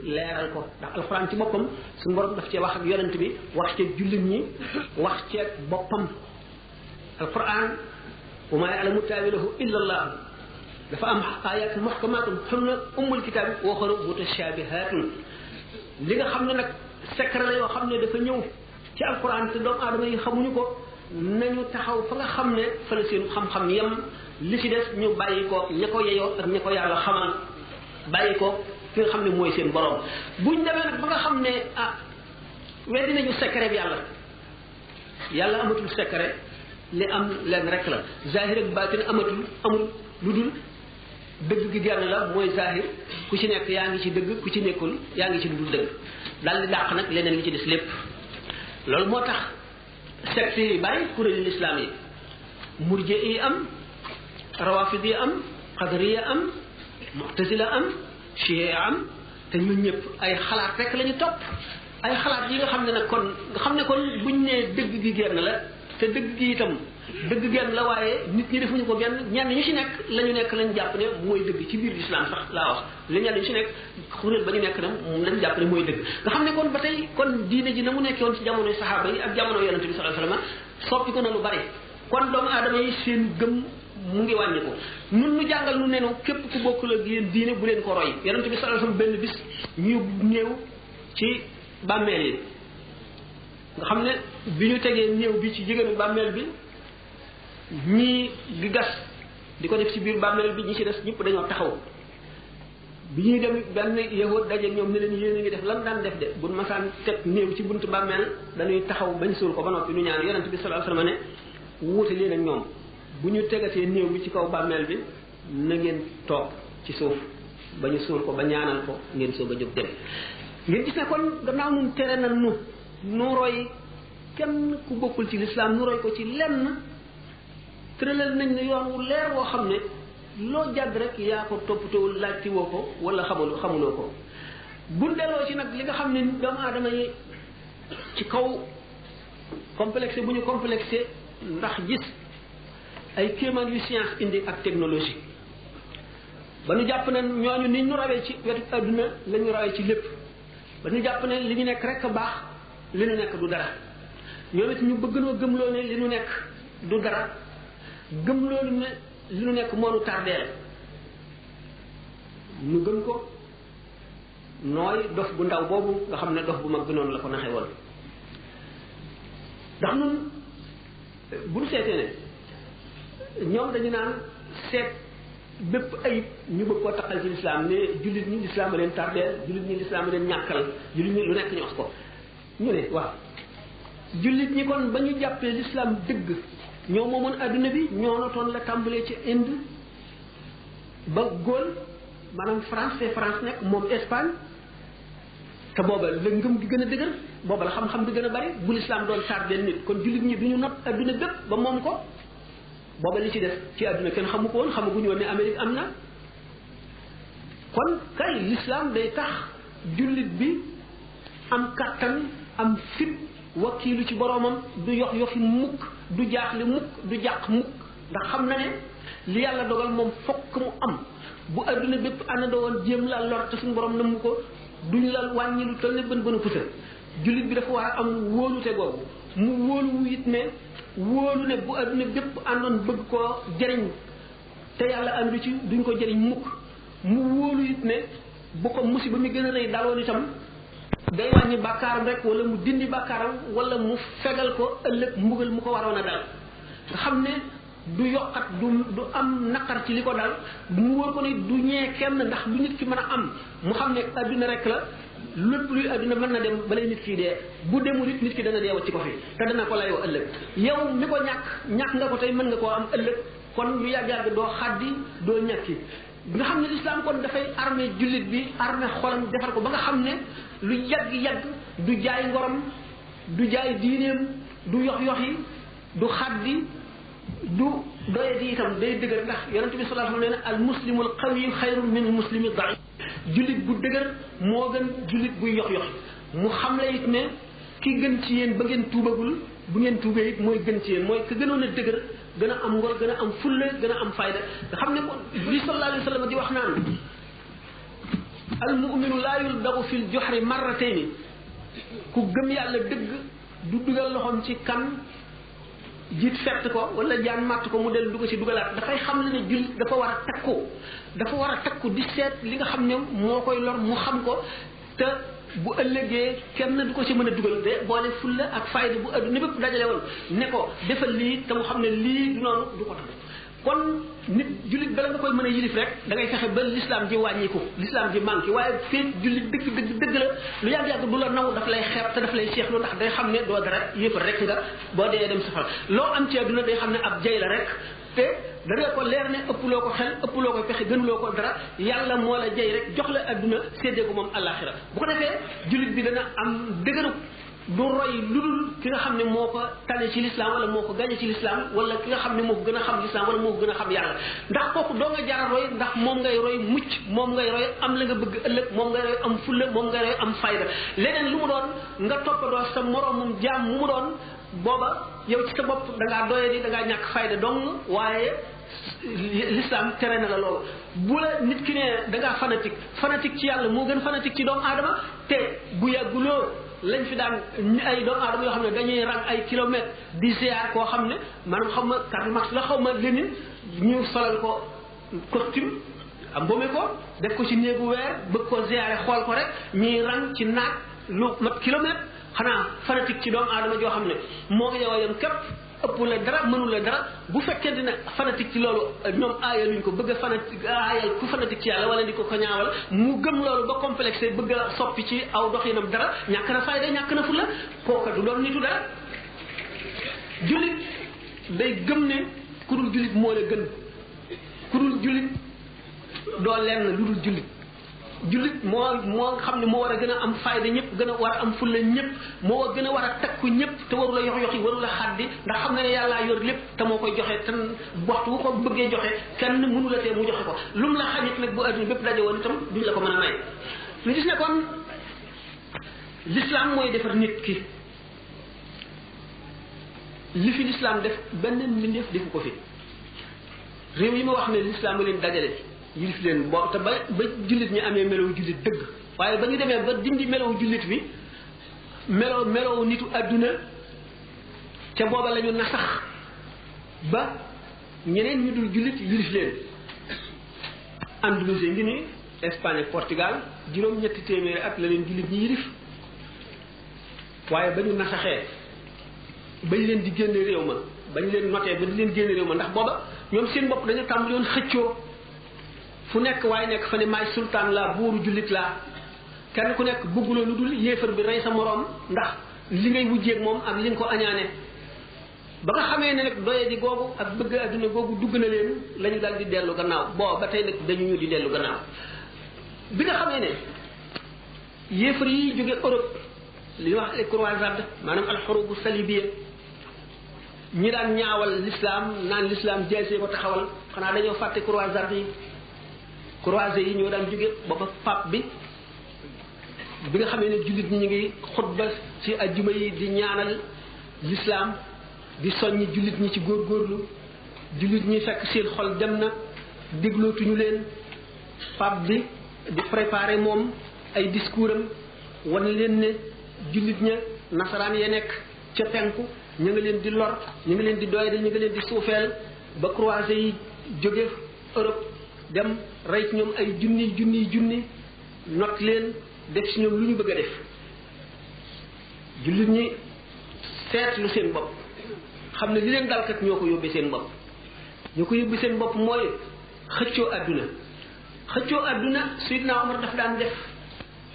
leeral ko ndax alxuraan ci boppam suñu borom daf cee wax ak yonent bi wax ceeg jullit ñi wax ceeg boppam alxuraan wa maa ya'lamu ta'wiilahu illa Allah dafa am ayat muhkamatun hunna ummul kitaab wa ukhra mutashaabihaatun li nga xam ne nag secret la yoo xam ne dafa ñëw ci alxuraan te doomu aadama yi xamuñu ko nañu taxaw fa nga xam ne fa la seen xam-xam yem li ci des ñu bàyyi ko ña ko yeyoo ak ña ko yàlla xamal bàyyi ko fi nga xam ne mooy seen borom buñ demee nag ba nga xam ne weddi nañu secret bi yàlla amatul secret li am leen rek la zahir ak baatin amul lu dul dëgg gi genn la mooy zahir ku ci nekk yaa ngi ci dëgg ku ci nekkul yaa ngi ci lu dul dëgg daal di dàq nag leneen li ci des lépp loolu moo tax secte yi bari kuréelu lislaam yi murji yi am rawafid yi am qadariya am mu'tazila am chiia am te ñun ñëpp ay xalaat rek la ñu topp ay xalaat yi nga xam ne nag kon nga xam ne kon buñ nee dëgg gi genn la te dëgg gi itam dëgg genn la waaye nit ñi defuñu ko genn ñenn ñu ci nekk la ñu nekk lañ jàpp ne mooy dëgg ci biir lislaam sax laa wax li ñenn ñu ci nekk kuréel ba ñu nekk na moom lañ jàpp ne mooy dëgg nga xam ne kon ba tey kon diine ji na mu nekkoon ci jamonoy saxaaba yi ak jamono yonente bi sallallahu alayhi wasallam soppi ko na lu bari kon doomu aadama yi seen gëm mu ngi wàññi ko nun nu jàngal nu nenu képp ku bokkul ak yéen diine bu leen ko roy yonente bi sallallahu alayhi wasallam benn bis ñu néew ci bàmmeel yi nga xam ne bi ñu tegee néew bi ci jigéenu bàmmeel bi ñii di gas di ko def ci biir bàmmeel bi ñi ci des ñëpp dañoo taxaw bi ñuy dem benn yahud daje ñoom ne leen yéen a ngi def lan daan def de bu masaan teg néew ci buntu bàmmeel dañuy taxaw bañ suul ko ba noppi ñu ñaan yonente bi sallallahu alayhi wasallam ne wuute leen ak ñoom bu ñu tegatee néew bi ci kaw bàmmeel bi na ngeen toog ci suuf ba ñu suul ko ba ñaanal ko ngeen soog a jóg dem ngeen gis ne kon gannaaw nun tere na nu roy kenn ku bokkul ci lislaam nu roy ko ci lenn tëralal nañ ne yoon wu leer woo xam ne loo jàdd rek yaa ko toppatowul laajti woo ko wala xamuloo ko bu delloo ci nag li nga xam ne doomu aadama yi ci kaw complexé bu ñu complexé ndax gis ay kéemaan yu science indi ak technologie ba ñu jàpp ne ñooñu ni ñu rawee ci wetu adduna la ñu rawee ci lépp ba ñu jàpp ne li ñu nekk rek a baax li ñu nekk du dara ñoom it ñu bëgg noo gëmloo ne li ñu nekk du dara gëm loolu ne li ñu nekk moo nu tardeel ñu gën ko nooy dof bu ndaw boobu nga xam ne dof bu mag bi noonu la ko naxee woon ndax nun bu ñu seetee ne ñoom dañu naan seet bépp ayib ñu bëgg koo taqal ci lislaam ne jullit ñi lislaam a leen tardeel jullit ñi lislaam a leen ñàkkal jullit ñi lu nekk ñu wax ko ñu ne waaw jullit ñi kon ba ñu jàppee lislaam dëgg ñoo moomoon adduna bi ñoo notoon la tàmbalee ci Inde ba Gaulle maanaam France te France nekk moom Espagne te booba la ngëm gi gën a dëgër booba la xam-xam bi gën a bari bu lislaam doon tardeel nit kon jullit ñi du ñu not adduna bépp ba moom ko booba li ci def ci adduna kenn xamu ko woon xamaguñu woon ne Amérique am na kon kay lislaam day tax jullit bi am kattan am fit wakkiilu ci boroomam du yoxi mukk du jaaxle mukk du jàq mukk ndax xam na ne li yàlla dogal moom fokk mu am bu adduna bépp àndandoo woon jéem la lor te suñu borom namm ko duñ la wàññi lu toll ne bën a pusa jullit bi dafa war a am wóolute googu mu wóolu it ne wóolu ne bu adduna bépp àndoon bëgg koo jëriñ te yàlla àndu ci duñ ko jëriñ mukk mu wóolu it ne bu ko musiba mi gën a rëy daloon itam day wàññi bàkkaaram rek wala mu dindi bàkkaaram wala mu fegal ko ëllëg mbugal mu ko waroon a dal nga xam ne du yokkat du am naqar ci li ko dal mu wóor ko ne du ñee kenn ndax lu nit ki mën a am mu xam ne adduna rek la lépp luy adduna mën na dem balay nit ki dee bu demul it nit ki dana deewat ci ko fi te dana ko layoo ëllëg yow mi ko ñàkk nga ko tey mën nga koo am ëllëg kon lu yàgg-yàgg doo xaddi doo ñàkki nga xam ne lislaam kon dafay armé jullit bi armé xolam defar ko ba nga xam ne lu yàgg-yàgg du jaay ngorom du jaay diineem du yox-yoxi du xaddi du doye di itam day dëgër ndax yonente bi sallallahu alayhi wa sallam nee na al muslimul qawi xayrun min al muslimi daif jullit bu dëgër moo gën jullit buy yox-yoxi mu xam la it ne ki gën ci yéen ba ngeen tuubagul bu ngeen tuubee it mooy gën ci yéen mooy ka gënoon a dëgër gën a am ngor gën a am fulla gën a am fayda nga xam ne ko li sallallahu alayhi wa sallam di wax naan al mu'minu laa yuldagu fil juhri marratayni ku gëm yàlla dëgg du dugal loxoom ci kan jiit fett ko wala jaan màtt ko mu del du ko ci dugalaat dafay xam ne jullit dafa war a takku di seet li nga xam ne moo koy lor mu xam ko te bu ëllëgee kenn du ko ci mën a dugal de boole fulla ak fayda bu adduna bépp dajale woon ne ko defal lii te mu xam ne lii du noonu du ko tax kon nit jullit bala nga koy mën a yilif rek da ngay fexe ba l'islam ji wàññiku l'islam ji manqué waaye fii jullit dëgg la lu yàgg du la naw daf lay xeeb te daf lay seexlu ndax day xam ne doo dara yëpp rek nga boo dee dem safara loo am ci adduna day xam ne ab jay la rek te danga ko leer ne ëpploo ko xel ëpploo ko pexe gënuloo ko dara yàlla moo la jay rek jox la adduna séddee ko moom àllaaxira bu ko defee jullit bi dana am dëgëru du roy lu dul ki nga xam ne moo ko tane ci l'islam wala moo ko gañe ci l'islam wala ki nga xam ne moo ko gën a xam l'islam wala moo ko gën a xam yàlla ndax kooku doo nga jara roy ndax moom ngay roy mucc moom ngay roy am la nga bëgg ëllëg moom ngay roy am fulla moom ngay roy am fayda leneen lu mu doon nga toppandoo sa moroomum jaam mu mu doon booba yow ci sa bopp da ngaa doye di da ngaa ñàkk fayda dong waaye l'islam tere na la loolu bu la nit ki ne da ngaa fanatique ci yàlla moo gën fanatique ci doomu aadama te bu yàgguloo lañ fi daan ay doomu aadama yoo xam ne dañuy rang ay kilomètres di ziar koo xam ne maanaam xaw ma Karl Marx la xaw ma Lénine ñu solal ko costume mbome ko def ko ci néegu weer bëgg ko ziare xool ko rek ñuy rang ci naaj lu mat kilomètre xanaa fanatique ci doomu aadama joo xam ne moo ngi yow a yem képp ëpp la dara mënu la dara bu fekkente ne fanatique ci loolu ñoom aayal luñ ko bëgg a fanatique aayal ku fanatique ci yàlla wala di ko ñaawal mu gëm loolu ba complexé bëgg a soppi ci aw doxinam dara ñàkk na fayda ñàkk na fulla kooka du doon nitu dara jullit day gëm ne ku dul jullit moo la gën ku dul jullit doo lenn lu dul jullit jullit moo xam ne moo war a gën a am fayda ñëpp gën a war a am fulla ñëpp moo gën a war a takku ñëpp te warula yox-yoxi warula xaddi ndax xam ne ne yàllaa yor lépp te moo koy joxe te waxtu bu ko bëggee joxe kenn mënu la tee mu joxe ko lu mu la xañit nag bu adduna bépp daje woon itam duñ la ko mën a may ñu gis ne kon l'islam mooy defar nit ki li fi l'islam def benn mbindeef defu ko fi réew yi ma wax ne l'islam leen dajale yilif leen boo te ba jullit ñi amee melow jullit dëgg waaye ba ñu demee ba dindi melow jullit bi melow nitu adduna ca booba la ñu nasax ba ñeneen ñu dul jullit yilif leen Andalousie ngi ni Espagne ak Portugal juróom-ñetti téeméeri at la leen jullit ñi yilif waaye ba ñu nasaxee bañ leen di génne réew ma bañ leen notee ba di leen génne réew ma ndax booba ñoom seen bopp dañu tàmbali woon xëccoo fu nekk waaye nekk fa ne maay sultaan laa buuru jullit laa kenn ku nekk bëgguloo lu dul yéefar bi rey sa moroom ndax li ngay wujjeeg moom ak li nga ko añaane ba nga xamee ne nag doye di googu ak bëgg adduna googu dugg na leen la ñu dal di dellu gannaaw boo ba tey nag dañu ñu di dellu gannaaw bi nga xamee ne yéefar yi jóge Europe li ñuy wax les croisades maanaam alxurubu salibiya ñi daan ñaawal l'islam naan l'islam jeesee ko taxawal xanaa dañoo fàtte croisades yi croisés yi ñoo daan jóge booba pape bi nga xamee ne jullit ñi ñu ngi xutba ci ajjuma yi di ñaanal l'islam di soññi jullit ñi ci góorgóorlu jullit ñi fekk seen xol dem na déglootuñu leen pape bi di préparer moom ay discours am wan leen ne jullit ña nasaraan ya nekk ca penku ñu ngi leen di lor ñu ngi leen di doyade ñu ngi leen di suufeel ba croisés yi jóge Europe dem rey ci ñoom ay junni not leen def ci ñoom lu ñu bëgg a def jullit ñi seetlu seen bopp xam ne li leen dalkat ñoo ko yóbbee seen bopp mooy xëccoo adduna Seydina Omar daf daan def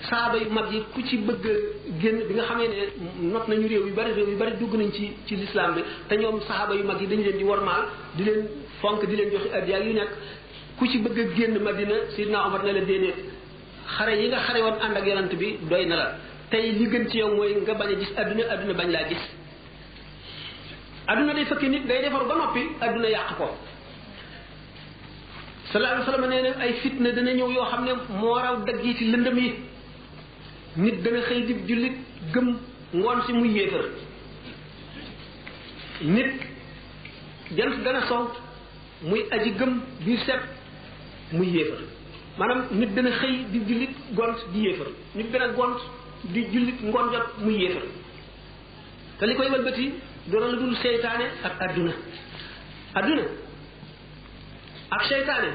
saaba yu mag yi ku ci bëgg génn bi nga xamee ne not nañu réew yu bari dugg nañ ci l'islam bi te ñoom saaba yu mag yi dañu leen di wormaal di leen fonk di leen joxe addiya yu nekk ku ci bëgg a génn Madina Seydina Omar ne la déedéet xare yi nga xare woon ànd ak yonent bi doy na la tey li gën ci yow mooy nga bañ a gis adduna bañ laa gis adduna day fekk nit day defaru ba noppi adduna yàq ko sallallahu alayhi wa sallam nee na ay fitna dana ñëw yoo xam ne moo raw dagg yi ci lëndëm yi nit dana xëy di jullit gëm ngoon si muy yéefar nit jant dana sow muy aji gëm biir set muy yéefar maanaam nit dana xëy di jullit gont di yéefar nit dana gont di jullit ngoon jot muy yéefar te li koy walbati doona la dul seytaane ak adduna ak seytaane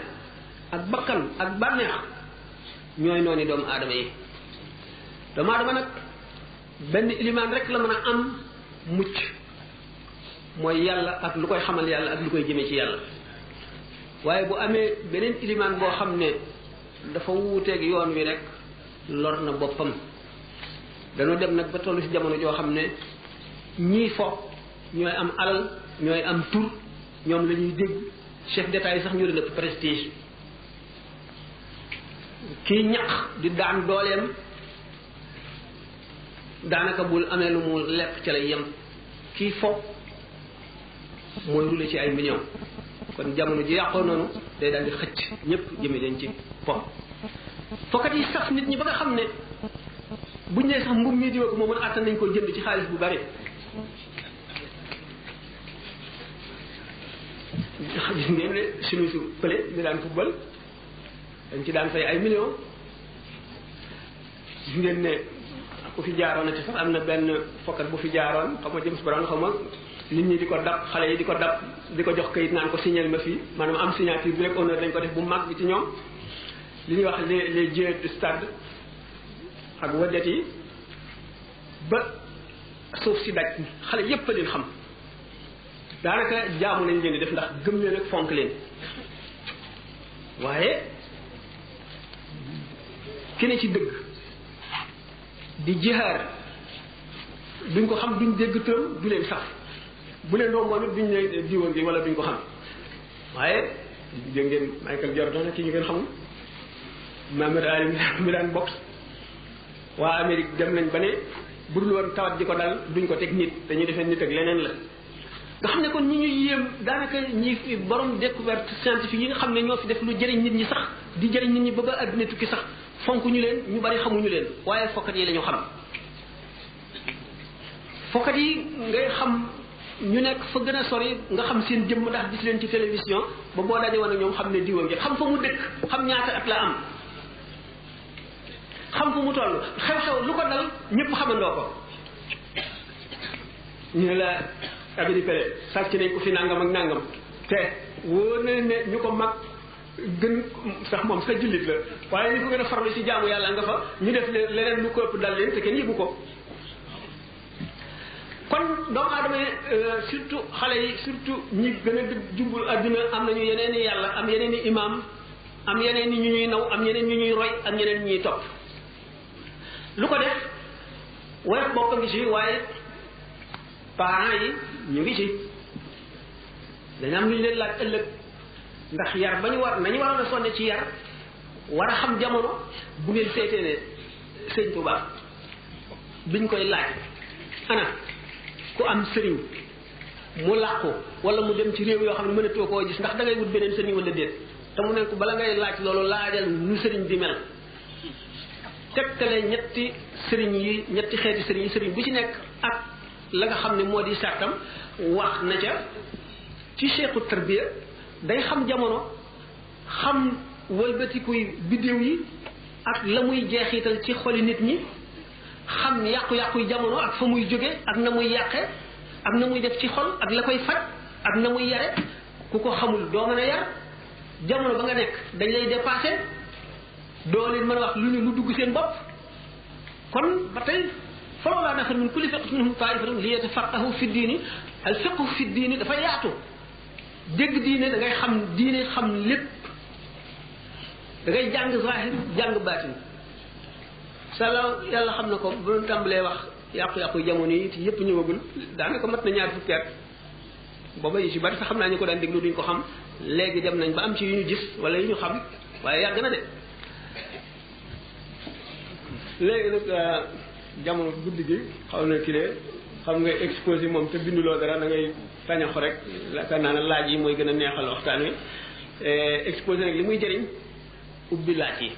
ak bakkan ak bànneex ñooy noonu doomu aadama yi doomu aadama nag benn ilimaan rek la mën a am mucc mooy yàlla ak lu koy xamal yàlla ak lu koy jëmee ci yàlla waaye bu amee beneen ilimaan boo xam ne dafa wuuteeg yoon wi rek lor na boppam dañoo dem nag ba tollu ci jamono joo xam ne ñii fo ñooy am alal ñooy am tur ñoom la ñuy dégg chef d'état yi sax ñu leen ëpp prestige kii ñaq di daan dooleem daanaka bul amee lu mu lekk ca lay yem kii fo mooy rule ci ay millions kon jamono ji yàqoo noonu day daal di xëcc ñëpp jëme leen ci fo fokkat yi saf nit ñi ba nga xam ne buñ nee sax mbub mii diwa ko moo mën àttan nañ ko jënd ci xaalis bu bari gis ngeen ne suñu su pële ñu daan football dañ ci daan fay ay millions gis ngeen ne ku fi jaaroon ci sax am na benn fokkat bu fi jaaroon xam nga James Brown xam nga nit ñi di ko dab xale yi di ko dab di ko jox kayit naan ko signal ma fii maanaam am signature bi rek honneur dañ ko def bu mag bi ci ñoom li ñuy wax les jeux de stade ak wadet yi ba suuf si daj xale yépp a leen xam daanaka jaamu lañ leen di def ndax gëm leen ak fonk leen waaye ki ne ci dëgg di jihaar duñ ko xam duñ dégg tëram du leen saf bu leen romboon it duñ ne diwoon bi wala duñ ko xam waaye dégg ngeen Michael Jordan ki ñu ngeen xamul Muhammad Ali mi daan box waa Amérique dem nañ ba ne bu dul woon tawat di ko dal duñ ko teg nit dañuy defee nit ak leneen la nga xam ne kon ñi ñuy yéem daanaka ñi fi borom découverte scientifique yi nga xam ne ñoo fi def lu jëriñ nit ñi sax di jëriñ nit ñi ba àddina tukki sax fonk ñu leen ñu bari xamuñu leen waaye fokkat yi la ñu xam fokkat yi ngay xam ñu nekk fa gën a sori nga xam seen jëmm ndax gis leen ci télévision ba boo daje woon ak ñoom xam ne diwa ngi xam fa mu dëkk xam ñaata at la am xam fu mu toll xew-xew lu ko dal ñëpp xamandoo ko ñu ne la abidi pele sàcc nañ ko fi nangam ak nangam te wóor na ne ñu ko mag gën sax moom sa jullit la waaye ñu ko gën a farlu ci jaamu yàlla nga fa ñu def leneen lu ko ëpp dal leen te kenn yëgu ko kon doomu aadama yi surtout xale yi surtout ñi gën a jubul adduna am nañu yeneen i yàlla am yeneen i imam am yeneen i ñu ñuy naw am yeneen ñu ñuy roy ak ñeneen ñuy topp lu ko def woyof bopp ngi ci waaye parents yi ñu ngi ci dañu am lu ñu leen laaj ëllëg ndax yar ba ñu war nañu waroon a sonne ci yar war a xam jamono bu ngeen seetee ne sëñ Tuubaa biñ koy laaj ana ku am sëriñ mu làqu wala mu dem ci réew yoo xam ne mënatoo koo gis ndax da ngay wut beneen sëriñ wala déet te mu ne ko bala ngay laaj loolu laajal nu sëriñ di mel tegtale ñetti sëriñ yi ñetti xeeti sëriñ yi sëriñ bu ci nekk ak la nga xam ne moo di sàttam wax na ca ci cheikhu tarbiya day xam jamono xam wëlbatikuy biddéew yi ak la muy jeexital ci xoli nit ñi xam yàqu-yàquy jamono ak fa muy jóge ak na muy yàqe ak na muy def ci xol ak la koy faj ak na muy yare ku ko xamul doo mën a yar jamono ba nga nekk dañ lay dépassé doo leen mën a wax lu dugg seen bopp kon ba tey falawlaa nafara min kulli firqatin minhum taa'ifatun liyatafaqqahu fi diini al fiqhu fi diini dafa yaatu dégg diine da ngay xam diine xam lépp da ngay jàng zahir jàng baatin sala yàlla xam na ko bu doon tàmbalee wax yàqu-yàqu jamono yi te yëpp ñëwagul daanaka mat na ñaar fukki at booba yi ci bari sax xam naa ñu ko daan déglu duñ ko xam léegi dem nañ ba am ci yu ñu gis wala yu ñu xam waaye yàgg na de léegi nag jamono guddi gi xaw na kilee xam nga exposé moom te binduloo dara da ngay tañaxu rek yaakaar naa ne laaj yi mooy gën a neexal waxtaan wi exposé nag li muy jëriñ ubbi laaj yi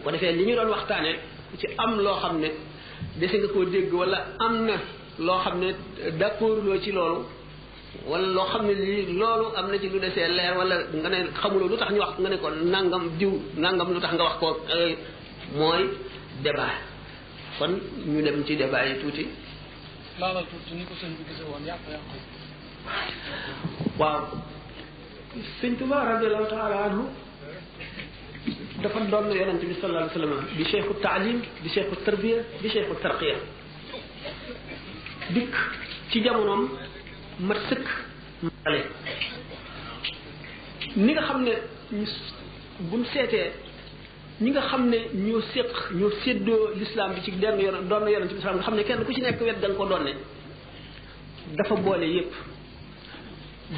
ko defee li ñu doon waxtaane ku ci am loo xam ne dese nga koo dégg wala am na loo xam ne d'accord loo ci loolu wala loo xam ne lii loolu am na ci lu desee leer wala nga ne xamuloo lu tax ñu wax nga ne ko nangam diw nangam lu tax nga wax ko mooy débat kon ñu dem ci débat yi tuuti. laalal tuuti ni ko sëñ bi gisee woon yàq. waaw sëñ Tuba radiallahu taala anhu dafa doon yonent bi sallallahu alayhi wa sallam di cheikhu taalim di cheikhu tarbiya di cheikhu tarqiya dikk ci jamonoom mat sëkk male ni nga xam ne buñ seetee ñi nga xam ne ñoo séddoo l'islam bi ci denn doon yonent bi sallam nga xam ne kenn ku ci nekk wet da nga ko doon ne dafa boole yépp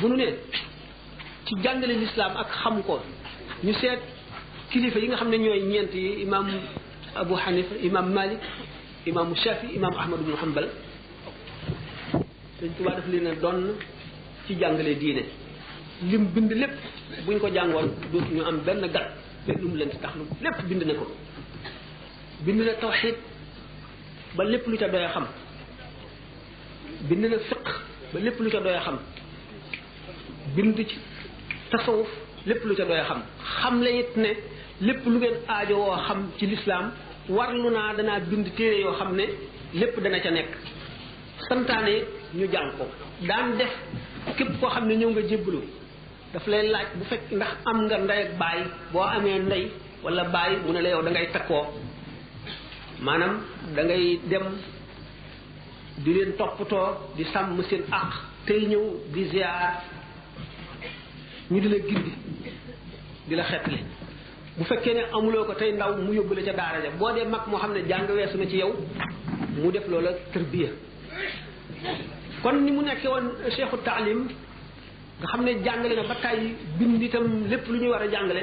bu nu ne ci jàngale l'islam ak xam ko ñu seet kilifa yi nga xam ne ñooy ñeent yi imam Abu Hanifa imam Malik imam Shafi imam Ahmad ibn Hanbal Sëñ Tuubaa daf leen a doon ci jàngale diine lim bind lépp buñ ko jàngoon dootu ñu am benn gat benn lu mu leen tax lu lépp bind na ko bind na tawxiid ba lépp lu ca doy a xam bind na fiq ba lépp lu ca doy a xam bind ci tasawuf lépp lu ca doy a xam la it ne lépp lu ngeen aajo woo xam ci lislaam warlu naa danaa bind téere yoo xam ne lépp dana ca nekk santaane ñu jàng ko daan def képp koo xam ne ñëw nga jébbalu daf lay laaj bu fekk ndax am nga ndey ak baay boo amee ndey wala baay mu ne la yow da ngay takkoo maanaam da ngay dem di leen toppatoo di sàmm seen àq tey ñëw di ziar ñu di la gindi di la xettali bu fekkee ne amuloo ko tey ndaw mu yóbbu la ca daara ja boo dee mag moo xam ne jàng weesu na ci yow mu def loola tërbiya kon ni mu nekkee woon cheikhu taalim nga xam ne jàngale na ba tàyyi bind itam lépp lu ñuy war a jàngale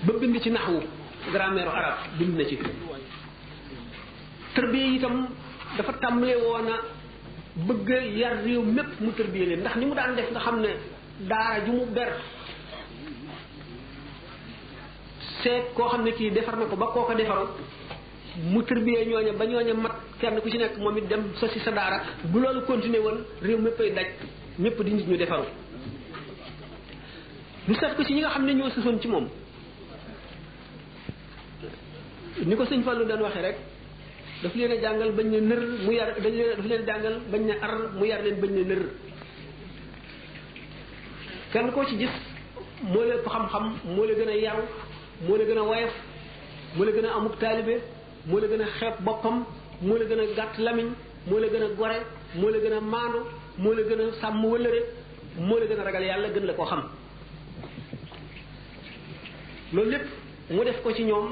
ba bind ci naxwu grammaire arabe bind na ci tërbiya itam dafa tàmbalee woon a bëgg yar réew mépp mu tërbiya leen ndax ni mu daan def nga xam ne daara ju mu ber seet koo xam ne kii defar na ko ba koo ko defaru mu tërbiyee ñooña ba ñooña mat kenn ku ci nekk moom it dem sosi sa daara bu loolu continuer woon réew méppay daj ñëpp di nit ñu defaru ñu seet ko ci ñi nga xam ne ñoo sësoon ci moom ni ko sëñ Fallou daan waxee rek daf leen a jàngal bañ ne nër mu yar daf leen a jàngal bañ ne ar mu yar leen bañ ne nër kenn koo ci gis moo la ëpp xam-xam moo la gën a yaru moo la gën a woyof moo la gën a amuk taalibe moo la gën a xeeb boppam moo la gën a gàtt lamiñ moo la gën a gore moo la gën a maandu moo la gën a sàmm wëllëre moo la gën a ragal yàlla gën la koo xam loolu lépp mu def ko ci ñoom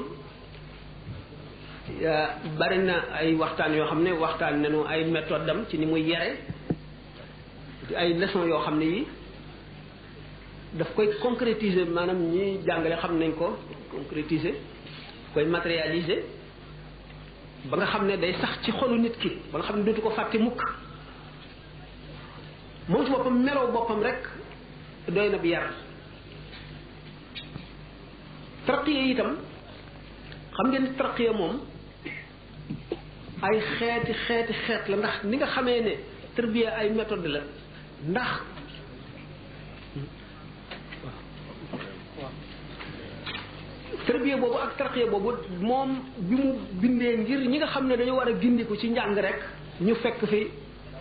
bari na ay waxtaan yoo xam ne waxtaan nañu ay méthode am ci ni muy yare ay leçon yoo xam ne yi daf koy concrétiser maanaam ñi jàngale xam nañ ko concrétiser koy matérialiser ba nga xam ne day sax ci xolu nit ki ba nga xam ne dootu ko fàtte mukk moom ci boppam meloo boppam rek doy na bi yar tarqiya itam xam ngeen ni tarqiya moom ay xeet la ndax ni nga xamee ne tarbiya ay méthode la ndax tarbiya boobu ak tarqiya boobu moom bi mu bindee ngir ñi nga xam ne dañoo war a gindiku ci njàng rek ñu fekk fi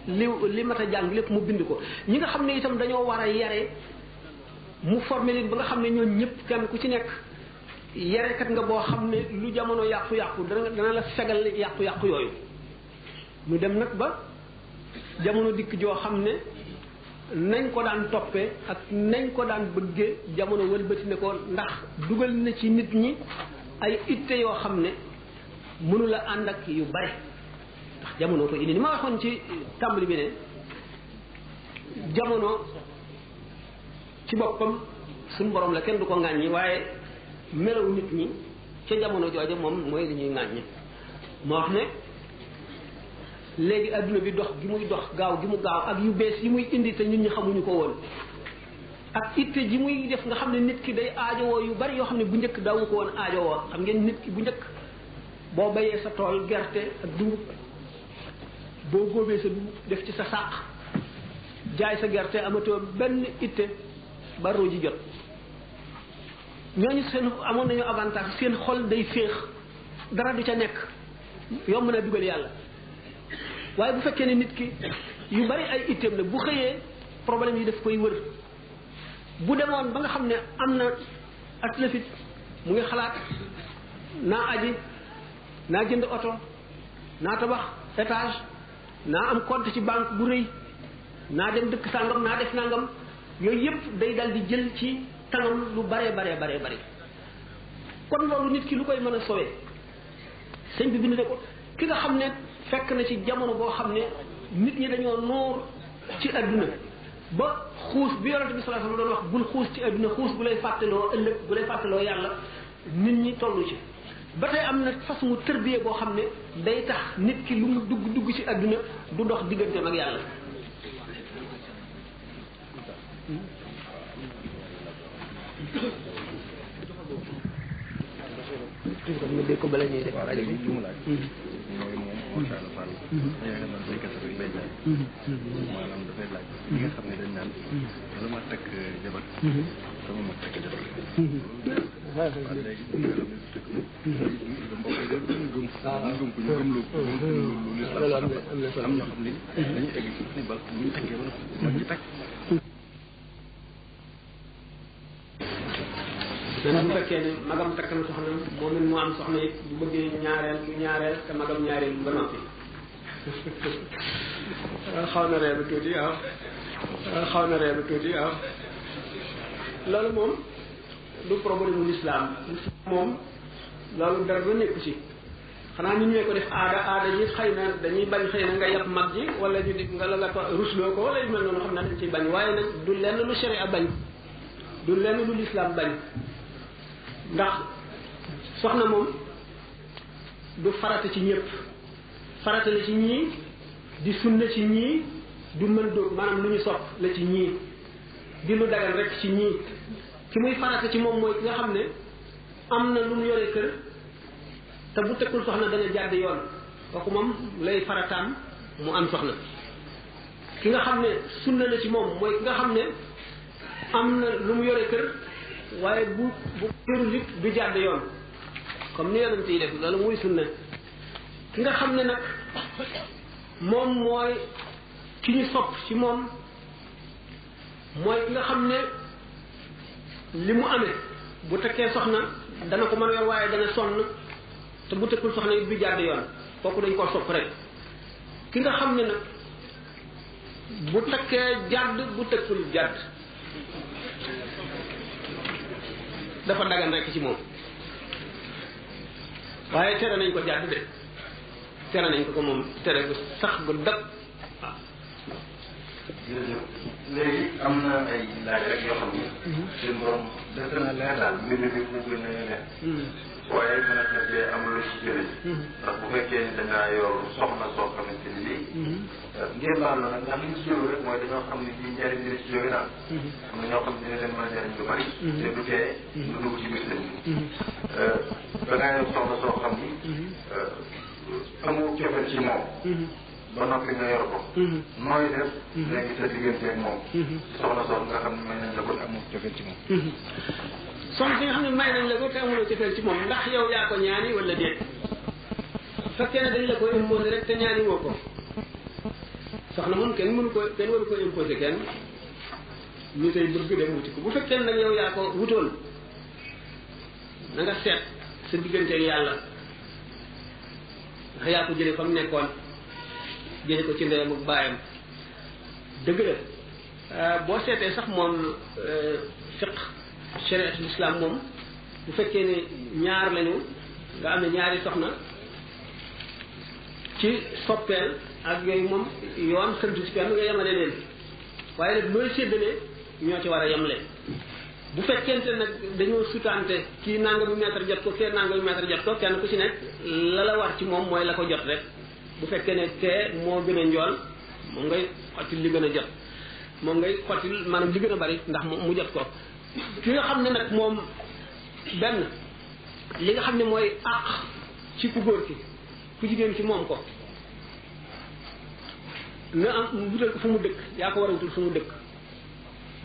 li mat a jàng lépp mu bind ko ñi nga xam ne itam dañoo war a yare mu formé leen ba nga xam ne ñoom ñëpp kenn ku ci nekk yarekat nga boo xam ne lu jamono yàqu-yàqu dana la fegal yàqu-yàqu yooyu ñu dem nag ba jamono dikk joo xam ne nañ ko daan toppee ak nañ ko daan bëggee jamono wëlbati ne ko ndax dugal na ci nit ñi ay itte yoo xam ne mënula ànd ak yu bari ndax jamono ko indi ni ma waxoon ci tàmbali bi ne jamono ci boppam suñu borom la kenn du ko ŋàññi waaye melaw nit ñi ca jamono jooja moom mooy li ñuy ŋàññi moo wax ne léegi adduna bi dox gi muy dox gaaw gi mu gaaw ak yu bees yi muy indi te ñun ñi xamuñu ko woon ak itte ji muy def nga xam ne nit ki day aajowoo yu bari yoo xam ne bu njëkk daawu ko woon aajowoo xam ngeen nit ki bu njëkk boo bayee sa tool gerte ak dugub boo góobee sa def ci sa sàq jaay sa gerte amatoo benn itte ba roo ji jot ñooñu seen amoon nañu avantage seen xol day féex dara du ca nekk yomb na dugal yàlla waaye bu fekkee ne nit ki yu bari ay itteem la bu xëyee problème yi daf koy wër bu demoon ba nga xam ne am na aslafit mu ngi xalaat naa aji naa jënd oto naa tabax étage naa am compte ci banque bu rëy naa dem dëkk sàngam naa def nangam yooyu yëpp day dal di jël ci tanam lu bare kon loolu nit ki lu koy mën a sowee sëñ bi bind ne ko ki nga xam ne fekk na ci jamono boo xam ne nit ñi dañoo noor ci adduna ba xuus bi yonent bi sallallahu alayhi wasallam doon wax bul xuus ci adduna xuus bu lay fàttaloo ëllëg bu lay fàttaloo yàlla nit ñi tollu ci ba tey am na façon tërbiye boo xam ne day tax nit ki lu mu dugg ci adduna du dox digganteem ak yàlla nga dégg ko bala ñuy def rajo bi mooy moom Moussa Fall yaakaar naa béykat rek bay jaay maanaam dafay laaj ñi nga xam ne dañ naan bala ma takk jabar sama ma takk jabar waaw léegi mbokk yi dañu gëm ko ñu gëm lu l'islam am ñoo xam ne dañuy egg ni ba bu ñu takkee ba nag ci takk même bu fekkee ne magam takk na soxna moom it mu am soxna it bu bëggee ñaareel te magam ñaareel ba noppi xaw na reeba tuuti waaw loolu moom du problème mu l'islam moom loolu dara ba nekku ci xanaa ñu ñee ko def aada ji xëy na dañuy bañ xëy na nga yàpp mag ji wala ñu di nga la nga rusloo ko wala yu mel noonu xam naa dañ ciy bañ waaye nag du lenn lu sharia bañ du lenn lu l'islam bañ ndax soxna moom du farata ci ñëpp farata la ci ñii di sunna ci ñii du mën dóog maanaam lu ñu sopp la ci ñii di lu dagal rek ci ñii ki muy farata ci moom mooy ki nga xam ne am na lu mu yore kër te bu tekkul soxna dana jàdd yoon kooku moom lay farataam mu am soxna ki nga xam ne sunna la ci moom mooy ki nga xam ne am na lu mu yore kër waaye bu kërul it du jàdd yoon comme ni yonent yi def loolu muy sunna ki nga xam ne nag moom mooy ki ñu sopp ci moom mooy ki nga xam ne li mu amee bu tekkee soxna dana ko mën a yor waaye dana sonn te bu tekkul soxna it du jàdd yoon kooku dañ koo sopp rek ki nga xam ne nag bu tekkee jàdd bu tekkul jàdd dafa dagan rek ci moom waaye tere nañ ko jàdd de tere nañ ko moom tere gu sax gu dëpp waaw. jërëjëf léegi am na ay laaj rek yoo xam ne. suñu borom def na leer daal mbir mi mu gën a leer. waaye mën na cee am lu ci jëlee. ndax bu fekkee ni dangaa yor soxna soo xamante ni lii. ngeen baal na nag ndax li ñu ci jóge rek mooy dañoo xam ne bii njëriñ dina ci jóge daal. am na ñoo xam ne dina leen mën a jëriñ lu bari. te du tee lu dugg ci biir sëñ bi. dangaa yor soxna soo xam ni. amoo cofeel ci moom. ba noppi nga yor ko. nooy def. léegi sa diggante ak moom. soxna soxna nga xam ne may nañ la ko amoo cofeel ci moom. soxna si nga xam ne may nañ la ko te amuloo cofeel ci moom ndax yow yaa ko ñaani wala déet fekkee ne dañ la ko imposé rek te ñaani woo ko soxna moom kenn mënu ko kenn waru ko imposé kenn ñu tey bëgg dem wuti ko bu fekkee ne nag yow yaa ko wutoon na nga seet sa diggante ak yàlla ndax yaa ko jëlee fa mu nekkoon jëlee ko ci ndeyam ak baayam dëgg la boo seetee sax moom fiq shariatul islam moom bu fekkee ne ñaar lañu nga am ne ñaari soxna ci soppeel ak yooyu moom yoon xëntu si kenn nga yemale leen waaye nag looy séddalee ñoo ci war a yemle bu fekkente nag dañoo sutante kii nangami mètre jot ko kee nangami mètre jot ko kenn ku ci nekk la la war ci moom mooy la ko jot rek bu fekkee ne kee moo gën a njool moom ngay xottil li gën a jot moom ngay xottil maanaam li gën a bari ndax mu jot ko ki nga xam ne nag moom benn li nga xam ne mooy àq ci ku góor ki ku jigéen ci moom ko na am wutal ko fu mu dëkk yaa ko war a wutal fu mu dëkk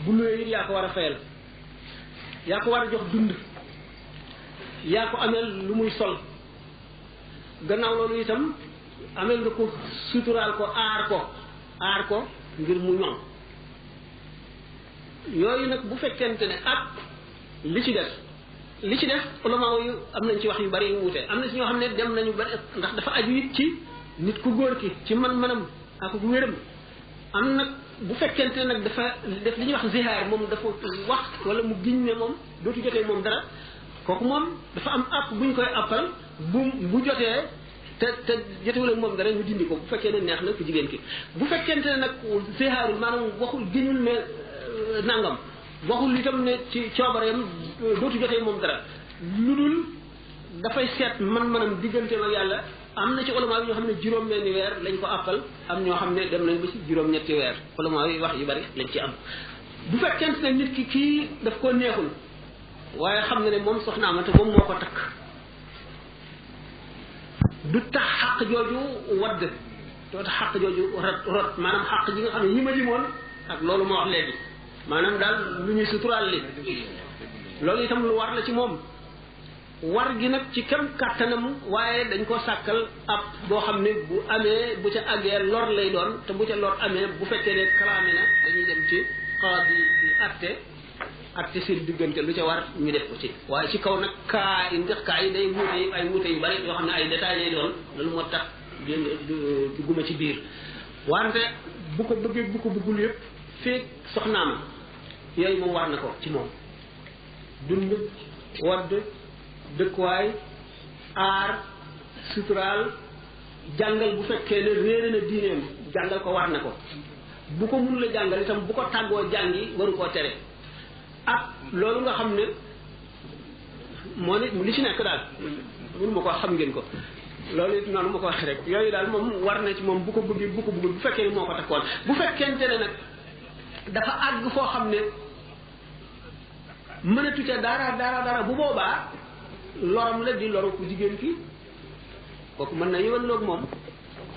bu luwee it yaa ko war a fayal yaa ko war a jox dund yaa ko ameel lu muy sol gannaaw loolu itam ameel nga ko suturaal ko aar ko ngir mu ñoŋ yooyu nag bu fekkente ne ak li ci def ulama yu am nañ ci wax yu bari yu wute am na ci ñoo xam ne dem nañu bari ndax dafa aju it ci nit ku góor ki ci man-manam ak ku wéram am nag bu fekkente ne nag dafa def li ñuy wax zihaar moom dafa wax wala mu giñ ne moom dootu jotee moom dara kooku moom dafa am app buñ koy appal bu jotee te jotewul ak moom dara ñu dindi ko bu fekkee ne neex na ku jigéen ki bu fekkente ne nag zihaarul maanaam waxul giñul ne nangam waxul itam ne ci coobareem dootu jotee moom dara lu dul dafay seet man-manam digganteem ak yàlla am na ci ulama yi ñoo xam ne juróom-benni weer lañ ko àppal am ñoo xam ne dem nañ ba ci juróom-ñetti weer ulama yi wax yu bari lañ ci am bu fekkente ne nit ki kii daf ko neexul waaye xam na ne moom soxnaam la te moom moo ko takk du tax xaq jooju wadd doo tax xaq jooju rot maanaam xaq ji nga xam ne yi ma limoon ak loolu ma wax léegi maanaam daal lu ñuy suturaal li loolu itam lu war la ci moom war gi nag ci kem kàttanam waaye dañ ko sàkkal ab boo xam ne bu amee bu ca àggee lor lay doon te bu ca lor amee bu fekkee ne kalaame na dañuy dem ci xawaat yi atte seen diggante lu ca war ñu def ko ci waaye ci kaw nag kaa yi ndax kaa yi day wuute ay wuute yu bari yoo xam ne ay détails lay doon loolu moo tax du guma ci biir wante bu ko bëggee bu ko bëggul yëpp feek soxnaam yooyu moom war na ko ci moom dund wadd dëkkuwaay aar suturaal jàngal bu fekkee ne réere na diineem jàngal ko war na ko bu ko mun la jàngal itam bu ko tàggoo jàngi waru koo tere ak loolu nga xam ne moo ne li ci nekk daal mënu ma ko xam ngeen ko loolu it noonu ma ko waxee rek yooyu daal moom war na ci moom bu ko bëggee bu ko bëggul bu fekkee ne moo ko takkoon bu fekkente ne nag dafa àgg foo xam ne mënatu ca dara bu boobaa loram la di loru ku jigéen ki kooku mën na yëwan loog moom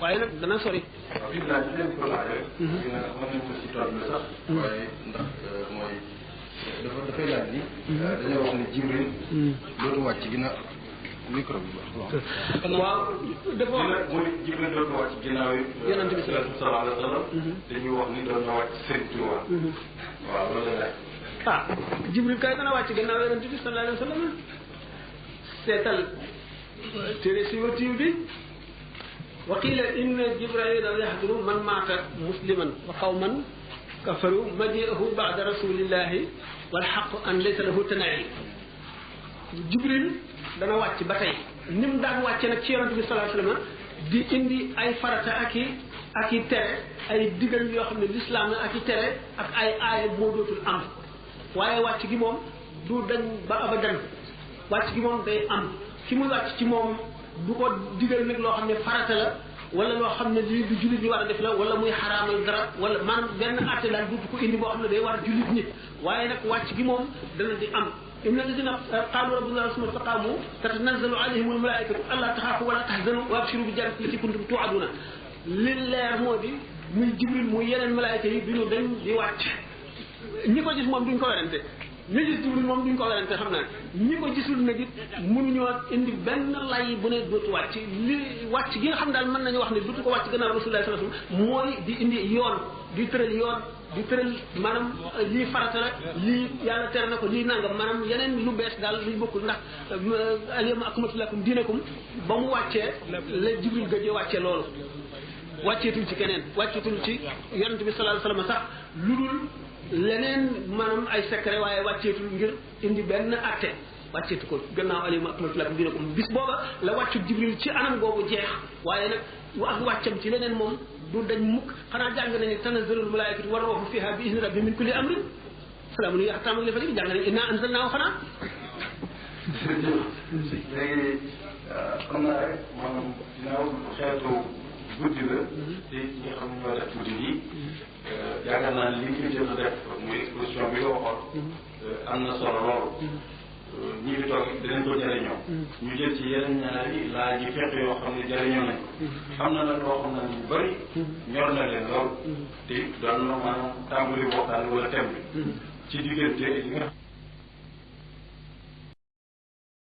waaye nag dana sori. waaw gis naa ci leen ko laajee. mën nañ ko si tool bi sax. waaye ndax mooy dafay laaj ni. dañoo wax ne Jibril. dootu wàcc ginnaaw micro bi waaw dafa wax mooy Jibril dootu wàcc ginnaaw yi. yonent bi sallallahu alayhi wa sallam. dañuy wax ni doon na wàcc Sëriñ Tuuba. waaw loolu la laaj. ah Jibril kay dana wàcc ginnaaw yonent bi sallallahu alayhi wa sallam seetal téere si watiw bi wa qila inna jibrila yahduru man maata musliman wa qawman kafaru maji'ahu ba'da rasulillahi wal haqqu an laysa lahu tana'im Jibril dana wàcc ba tey ni mu daan wàcce nag ci yonent bi sallallahu alayhi wa sallam di indi ay farata ak i tere ay digal yoo xam ne l'islam la ak i tere ak ay aaya moo dootul am waaye wàcc gi moom du dañ ba abadan wàcc gi moom day am ki muy wàcc ci moom du ko digal nag loo xam ne farata la wala loo xam ne lii du jullit ñi war a def la wala muy xaraamal dara wala maanaam benn àtte daal du ko indi boo xam ne day war jullit ñi waaye nag wàcc gi moom dana di am inna alladina qaalu rabbuna summa istaqaamu tatanazzalu alayhim almalaikatu alla taxaafu wala tahzanu wa abshiru bi jannati lati kuntum tuaduna li leer moo di muy Jibril muy yeneen malaayika yi duñu dañ di wàcc ñi ko gis moom duñ ko werante ñi gis Jibril moom duñ ko werante xam naa ñi ko gisul nag it mënuñoo indi benn lay bu ne dootu wàcc li wàcc gi nga xam daal mën nañu wax ne dootu ko wàcc gannaaw Rasulullah sallallahu alayhi wasallam mooy di indi yoon di tëral yoon di tëral maanaam lii farata la lii yàlla tere na ko lii nangam maanaam yeneen lu bees daal luy bokkul ndax al-yawma akmaltu lakum diinakum ba mu wàccee la Jibril gëjee wàccee loolu wàcceetul ci keneen wàcceetul ci yonent bi sallallahu alayhi wasallam sax lu dul leneen maanaam ay secret waaye wàcceetul ngir indi benn atte wàcceetu ko gannaaw al-yawma akmaltu lakum diinakum bis booba la wàccu Jibril ci anam googu jeex waaye nag ak wàccam ci leneen moom du dañ mukk xanaa jàng nañu tanazzalul malaa'ikatu war ruuhu fiha bi izni rabbihim min kulli amrin salaamun hiya hattaa matla'il fajr jàng nañu innaa anzalnaahu xanaa. léegi xam naa rek maanaam ginnaaw xeetu guddi la te ñi nga xam ne ñoo def guddi yi yaakaar naa li ñu jot a def muy exposition bi nga waxoon am na solo loolu ñi fi toog dinañ ko jëriñoo. ñu jël ci yeneen ñaari laaj yi fekk yoo xam ne jëriñoo nañ ko. am na nag loo xam ne ñu bëri ñor na leen lool te doon na maanaam tàmbali waxtaan wala thème bi ci diggante